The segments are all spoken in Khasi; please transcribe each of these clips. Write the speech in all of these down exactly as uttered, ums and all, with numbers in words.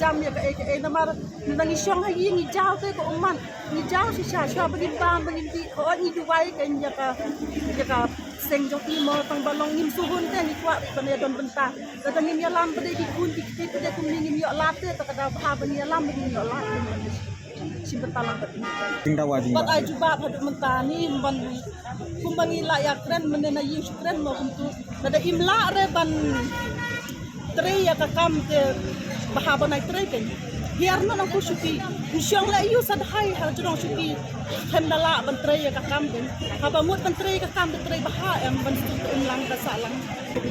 Kam ïa kaei kaei namar ngi shong ha ïing ngi jaw te ka ummat ngi jaw shisha shisha ba ngin bam ba ngin dih. Hooid ngi duwai kein ïa ka ïa ka seng jong i mo tang ba long ngim shu hun te ngi kwah ban ïa don bynta. Lada ngim ïalam ba dei ki khun ki kti te kumne ngim ïoh lad te, ta ka daw bha ba ngin ïalam ba ngin ïoh lad. Shim bynta lang bad i. Jingdawa jingdawa. Bad ai jubab haduh mynta ni ban kumba ngi la ïa kren mynne na ïing shu kren mo kumtu. Lada im lah re ban trei ïa ka kam te bha ban ai trei kein. Hiar na nang ku shuki. Ngi shong la ïu sa dahai ha jrong shuki. Khlem da lah ban trei ïa ka kam kein. Haba mut ban trei ïa ka kam te trei bha em ban suk im lang ka sah lang.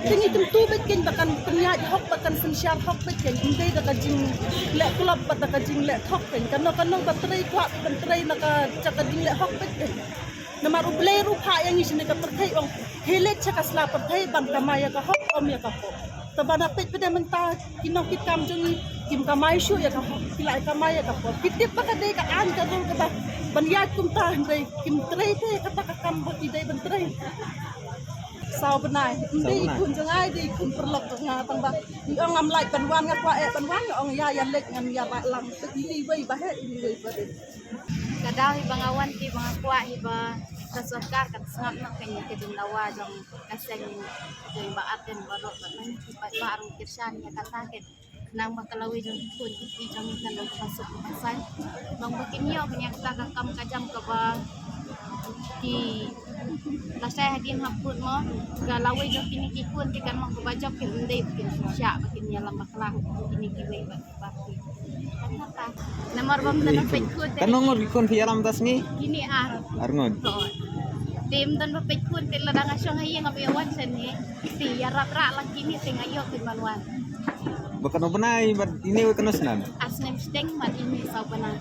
Te ngi kyntu beit kein ba kan pynïaid hok ba kan synshar hok beit kein. Ym dei da ka jingleh klop bad da ka jingleh thok kein. Kano kano ba trei kwah ban trei na ka jaka jingleh hok beit kein. Namar U Blei ruh phah ïa ngi shane ka pyrthei ong. Hei leit sha ka sla pyrthei ban kamai ïa ka hok, ym ïa ka pop. Te ban peit pat de mynta ki nongkitkam jong ngi kim kamai shuh ïa ka hok, ki la kamai ïa ka pop. Ki tip ba ka dei ka aiñ ka rule kaba ban ïaid kumta hynrei kim trei te kata ka kam ba ki dei ban trei. Saw bnai, ym dei i khun jong nga, i dei i khun paralok jong nga tang ba i ong ngam lait ban wan, nga kwah eh ban wan, nga ong ïa ïa leit ngan ïa rah lang. Te ini wei ba heh, ini wei ba dei. Ka daw hi ba nga wan hi ba nga kwah hi ba ka sorkar kan sngap noh kein ïa ka jingdawa jong ka seng jong i Bah Ardent baroh ba nang ki paidbah ruh kyrshan ïa kata kein. Nang ba ka lawei jong ki khun ki kti jong ngi kan long kaba suk kaba san. Nang ba kin ïoh ban ïa kata ka kam ka jam kaba ki lashai hadien hapdeng mo ka lawei jong kine ki khun te kan long kaba jop, kin ym dei ba kin shah ba kin ïalam bakla kine kiwei ba. Namar ba ym don ba peit khun te. Katno ngut ki khun phi ïalam ta sngi? Kine ar. Ar ngut. Hooid. Te ym don ba peit khun te lada nga shong ha ïing ngam ïa wan shane. Te ïarap rah lang kine te nga ïoh phin ban wan. Ba katno bnai bad ine wei katno snem? Ar snem shiteng bad ine saw bnai.